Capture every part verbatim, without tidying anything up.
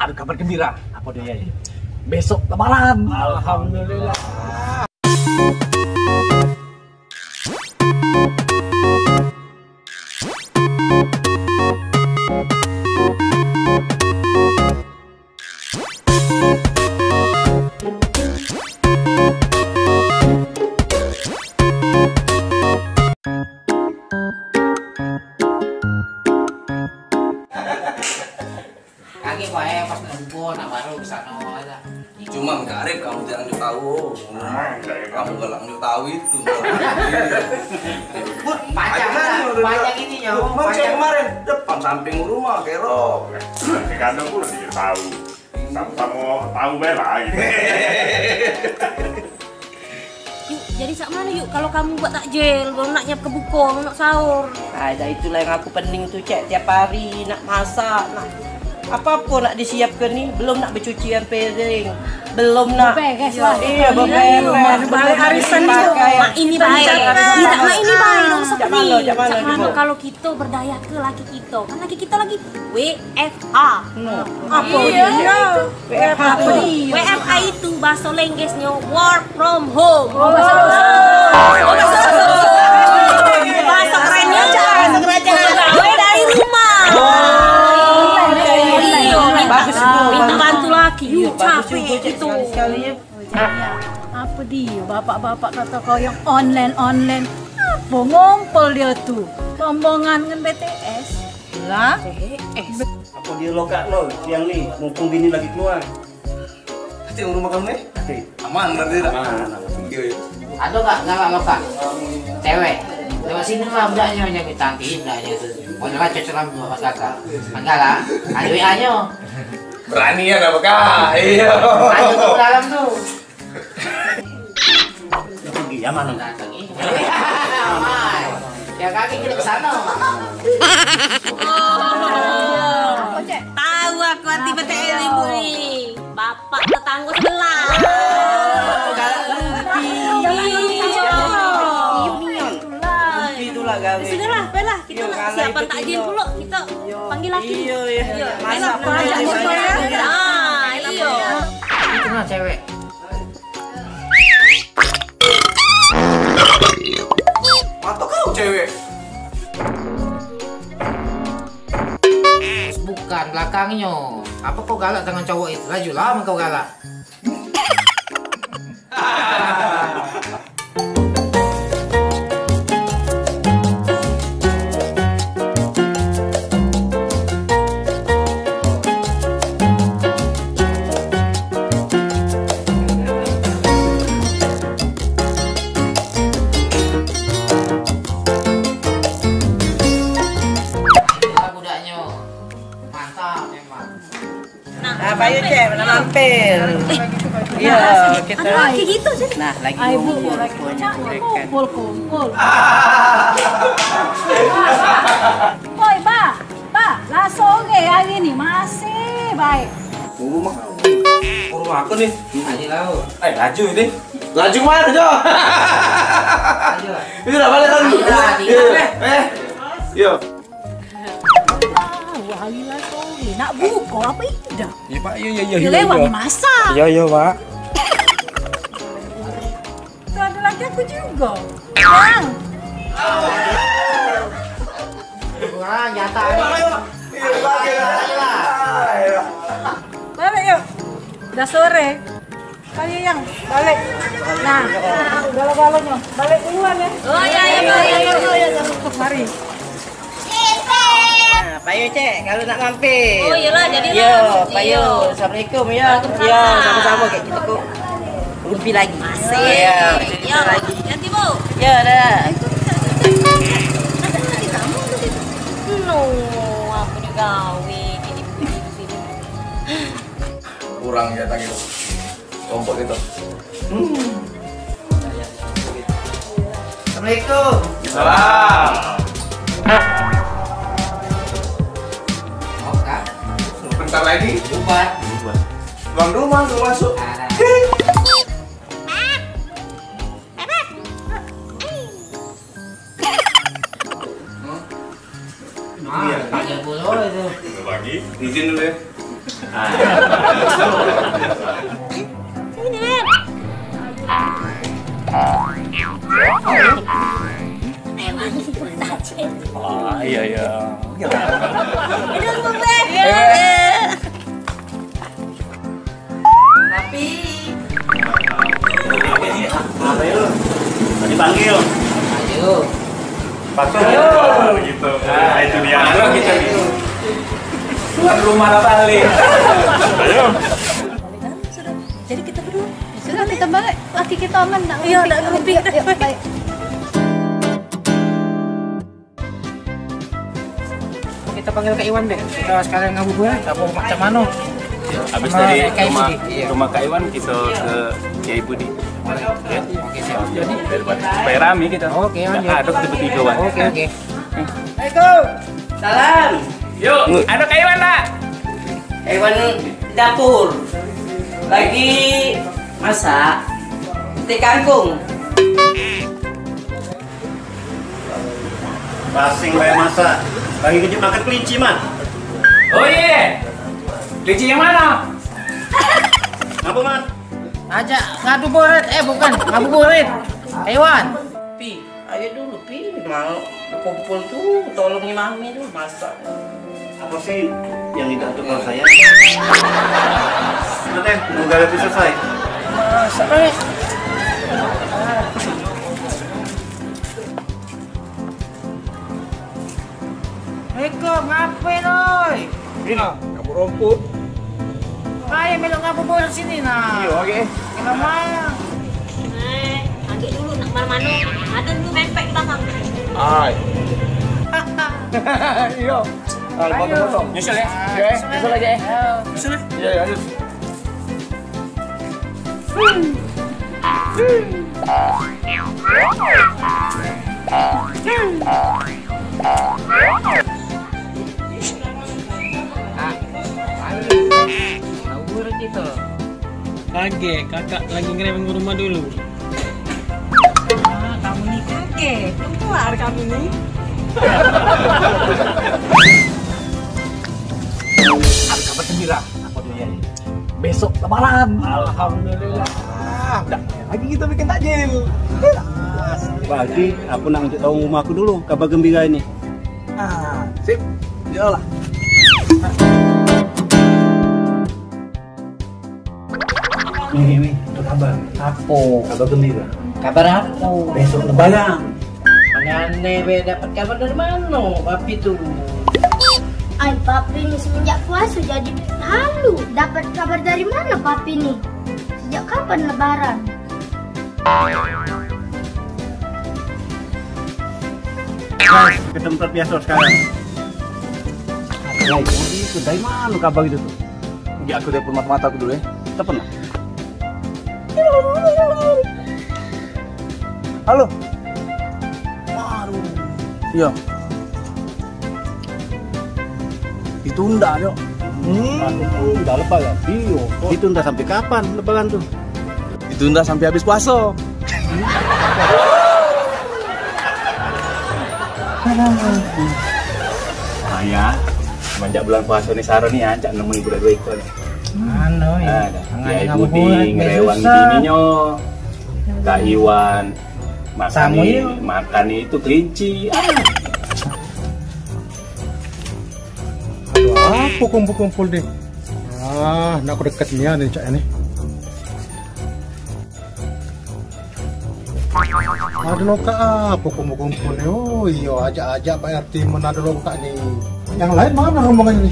Ada kabar gembira. Apa dia ya? Besok lebaran. Alhamdulillah. Kagek bae pas nak buka, nak baru ke sana aja. Cuma karib kamu jangan nyuk tahu. Kamu galak nyuk tahu itu. Panjang, panjang ini nyawa. Macam kemarin depan samping rumah kerok. Kadang pun dia tahu. Sama-sama tahu bae lah gitu. Yuk, jadi sak mano yuk kalau kamu buat takjil, belum nak nyiap ke buko, belum nak sahur. Nah, dah itulah yang aku pening tu, Cek. Tiap hari nak masak, nak apa-apa nak disiapkan ni, belum nak becucian piring, belum nak beberes lah. Iya, beberes. Balik arisan tu. Mak ini baik. Tidak, mak ini baik, langsung. Cak mano, cak mano, cak mano kalau kita berdaya ke laki kita. Kan laki kita lagi W F H. Apa dia? W F H apa dia? W F H itu bahasa Inggrisnya work from home. Bahasa kerennya cara gawe dari rumah. Iya, minta, minta bantu laki. Yu, capek itu. Apa dia? Bapak-bapak kata kau yang online-online. Apa ngompol dia tu? Rombongan ngan B T S. Lah? Apa dia lokak lo siang ni, mumpung bini lagi keluar? Pasti rumah kamu ni? Pasti. Aman berarti tak? Aman, aman. Iya, iya. Ada kak galak lokak? Cewek. Lewat sini lah budaknya, yang cantik budaknya tu. Pokoknya lah cocok lah buat mas kakak. Enggak lah. Ada W A-nya. Berani ya apa kak? Iya. Ada tu dalam tu. Pergi ya mana? Ya kaki kita ke sana. Tahu aku hati betul ibu ni. Bapak tetangga sebelah. Itulah. Itulah gawe. Sudahlah, apalah kita nak siapkan takjil dulu, kita panggil laki. Iya, iya. Masak apa aja ya. Ah, iya. Itu nah cewek. Mata kau cewek. Bukan belakangnya. Apa kau galak dengan cowok itu? Lajulah kau galak. Budaknya mantap memang. Nah, payu cek, nak mampir. Iya, kita. Lagi gitu sih. Nah, lagi kumpul, kumpul, kumpul. Oi, Ba, Ba, lah sore hari ni masih baik. Rumah. Rumah aku ni. Ayo lau. Eh, laju ni. Laju mana, Jo? Ini dah balik kan? Iya. Eh. Iya. Tahu hari lah sore. Nak buka apa indah? Ya, Pak. Ya, ya, ya. Dia lewat ni masak. Ya, ya, Pak. Tu ada lagi aku juga. Bang. Wah, nyata ni. Balik yuk. Dah sore. Ayo yang balik. Nah, galo-galonya balik duluan ya. Oh iya iya iya iya iya. Mari. Nah, payu cek kalau nak mampir. Oh iyalah, jadi. Yo, lah. Payu. Iya. Assalamualaikum ya. Waalaikumsalam. Ya, sama-sama kayak kita kok. Rumpi lagi. Asik. Iya, cerita lagi. Ganti, Bu. Ya, dah. No, aku juga gawe gini sini. Kurang ya tak gitu. Kelompok gitu. Hmm. Assalamualaikum. Salam. Oke. Bentar lagi. Bubar. Bubar. Tuan rumah suruh masuk. Ah. Ah, tak ada bola itu. Bagi. Izin dulu ya. Ah. Sini, Beb. Memang itu saja. Ah, iya, iya. Itu, Beb. Iya. Tapi. Ayo. Dipanggil. Ayo. Pasang. Ayo. Gitu. Nah, itu dia. Baru kita tuan rumah lah balik. Ayo. Sudah. Jadi kita berdua. Sudah, kita balik. Laki kita aman, ndak. Iya, ndak ngerti. Yuk, yuk, baik. Kita panggil Kak Iwan deh. Kita sekalian ngabuburit, apa macam mana? Habis dari Kiai rumah, Budi. Iya. Rumah Kak Iwan, kita ke Kiai Budi. Ya? Oke, siap. Jadi, daripada supaya rame kita. Oke, lanjut. Ada kita bertiga, Wan. Oke, oke. Assalamualaikum. Salam. Yuk, ada Kak Iwan tak? Kak Iwan dapur. Lagi masak. Petik kangkung. Basing bae masak. Lagi kejut makan kelinci, Mat. Oh, iya. Kelinci yang mana? Ngapa, Mat? Ajak ngadu boret, eh, bukan, ngabuburit. Hewan. Pi, ayo dulu, Pi. Mau kumpul tuh, tolongin Mami tuh masak. Apa sih yang tidak untuk kau sayang? Udah deh, mau gak selesai. Masak, eh. Assalamualaikum, ngapain, oi? Ini, kamu rumput. Ayo, melok ngabuburit sini, nah. Iya, oke. Kenapa? Eh, agak dulu, nak mana-mana. Ada dulu mepet di belakang. Hai. Iya. Ah, potong-potong. Nyusul ya? Iya, eh. Nyusul aja, eh. Nyusul ya? Iya, iya, nyusul. Kage, kakak lagi ngereweng rumah dulu. Ah, kamu ni kage, keluar kamu ni. Ada kabar gembira. Apa tu ya? Besok lebaran. Alhamdulillah. Dah, lagi kita bikin takjil. Pagi aku nak nunjuk tahu rumah aku dulu kabar gembira ini. Ah, sip. Iyalah. Nih, nih, nih, apa kabar? Apa? Kabar gembira. Kabar apa? Besok lebaran. Aneh-aneh be, dapat kabar dari mano, Papi tu? Ai, Papi ni semenjak puasa jadi halu. Dapat kabar dari mano, Papi ni? Sejak kapan lebaran? Guys, ke tempat biasa sekarang. Guys, itu dari mano kabar itu tu? Nggak, aku telepon mata-mata aku dulu ya. Telepon lah. Halo. Waduh. Iya. Ditunda, Cok. Hmm. Udah lepas ya? Iya. Ditunda sampai kapan lebaran tuh? Ditunda sampai habis puasa. Ayah, semenjak bulan puasa ni, Saro ni ya, cak nemu budak dua ikut. Anu, ya. Ada. Kiai Budi ngerewang bininyo. Kak Iwan makan ni, makan ni itu kelinci. Ah. Aduh, apa kumpul-kumpul ni? Ah, nak aku deket nian ni cak ni. Ada lokak apa kumpul-kumpul ni? Oh iyo, ajak-ajak Pak R T men ada lokak ni. Yang lain mana rombongan ni?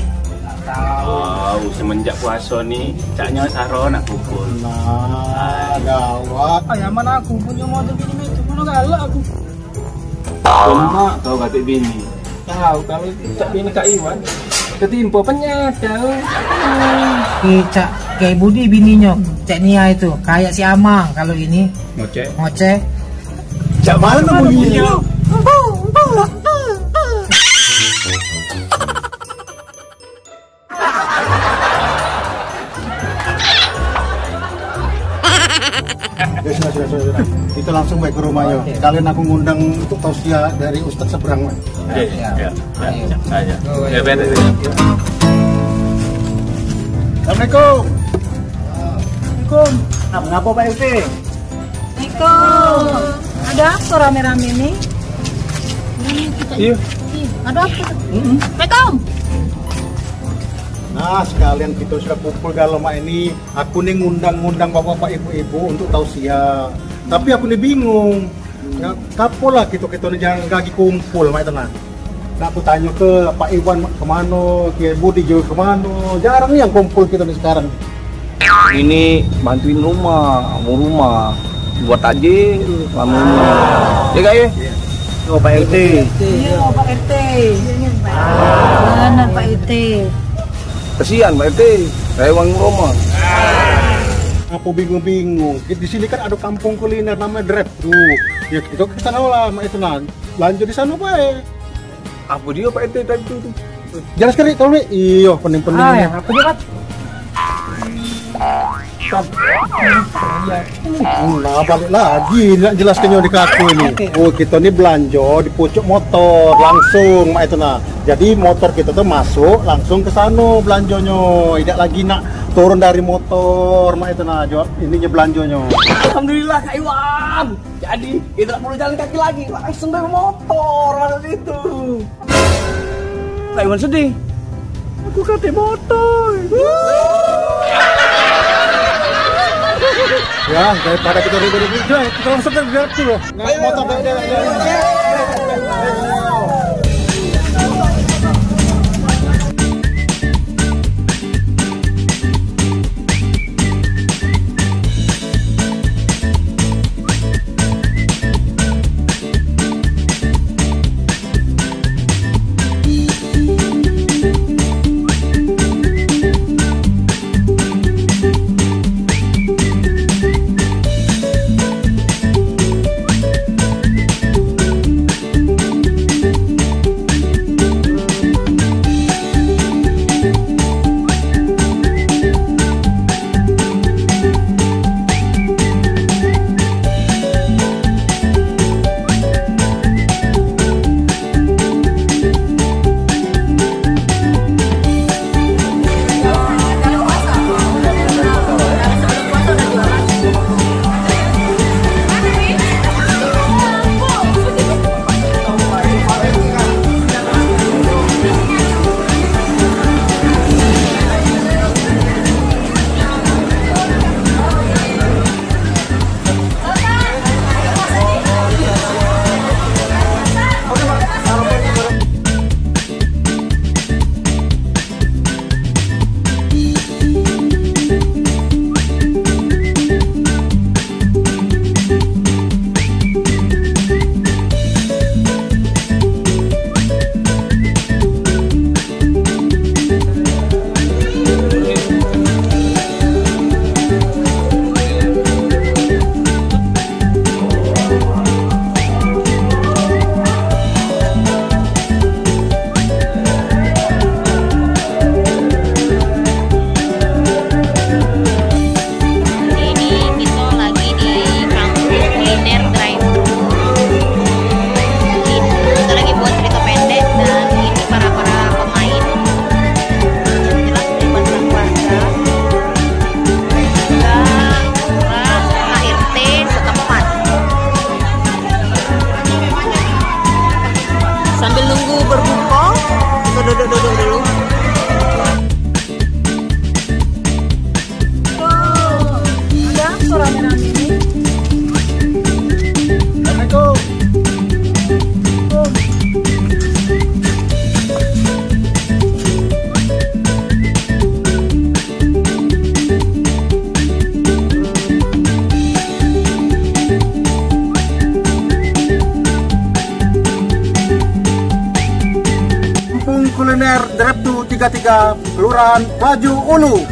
Tahu, semenjak puasa ni caknya Saro nak kumpul. Nah, gawat. Ayah mana aku punya motor bini itu, mana galak aku. Cuma kau katik bini. Tahu kalau cak bini Kak Iwan ketimpa penyakit tahu. Ni cak kayak Budi bininyo, cak Nia itu, kayak si Amang kalau ini. Ngoceh. Ngoceh. Cak mana bunyinya? Ya, sudah, sudah, sudah, sudah. Kita Langsung bae ke rumah yo. Oke. Kalian aku ngundang untuk tausiah dari Ustaz seberang, Mak. Oke, ya. Ya, ya, ya, ya. Ya, beres. Assalamualaikum. Assalamualaikum. Nah, mengapa Pak R T? Assalamualaikum. Ada apa rame-rame ni? Iya. Ih, ada apa? Mm-mm. Assalamualaikum. Nah, sekalian kita sudah kumpul galo mak ini. Aku ni ngundang-ngundang bapak-bapak, ibu-ibu untuk tausiah. Tapi aku ni bingung. Ya, kapolah kita-kita ni jarang lagi kumpul mak itu nah. Nak aku tanyo ke Pak Iwan mak kemano, Kiai Budi juga kemano. Jarang ni yang kumpul kita ni sekarang. Ini bantuin rumah, mau rumah. Buat takjil, lama rumah. Ya, Kak, ya? Oh, Pak R T. Iya, Pak R T. Benar, Pak R T. Kesian, Pak R T. Saya uang rumah. Apa bingung-bingung? Di sini kan ada kampung kuliner namanya Drep. Tuh, ya kita ke sana lah, mak itu nah. Belanja di sana bae. Apa dia Pak R T tadi tu? Jelas kali tau ni. Iyo, pening-pening. Ah, ya, apa dia, Pak? Nah, balik lagi nak jelaskan nyo di aku ini. Oke. Oh, kita ni belanja di pucuk motor langsung, mak itu nah. Jadi motor kita tu masuk langsung ke sana belanjonyo. Tidak lagi nak turun dari motor, mak itu nah. Jawab ininya belanjonyo. Alhamdulillah, Kak Iwan. Jadi, kita tak perlu jalan kaki lagi, langsung bae motor masuk situ. Kak Iwan sedih. Aku kate motor. Ya, daripada kita ribut-ribut, dah, kita langsung ke Grab tu lah. Naik motor dewek-dewek. Ini kita lagi di kampung kuliner drive-thru. Kita lagi buat cerita pendek dan ini para-para pemain. Yang jelas melibatkan warga, juga lurah, K R T setempat. Sambil nunggu berbuka, kita duduk-duduk dulu. Ada apa rame-rame ni? Assalamualaikum. Kampung kuliner Dreptu tiga tiga, Kelurahan Baju Ulu.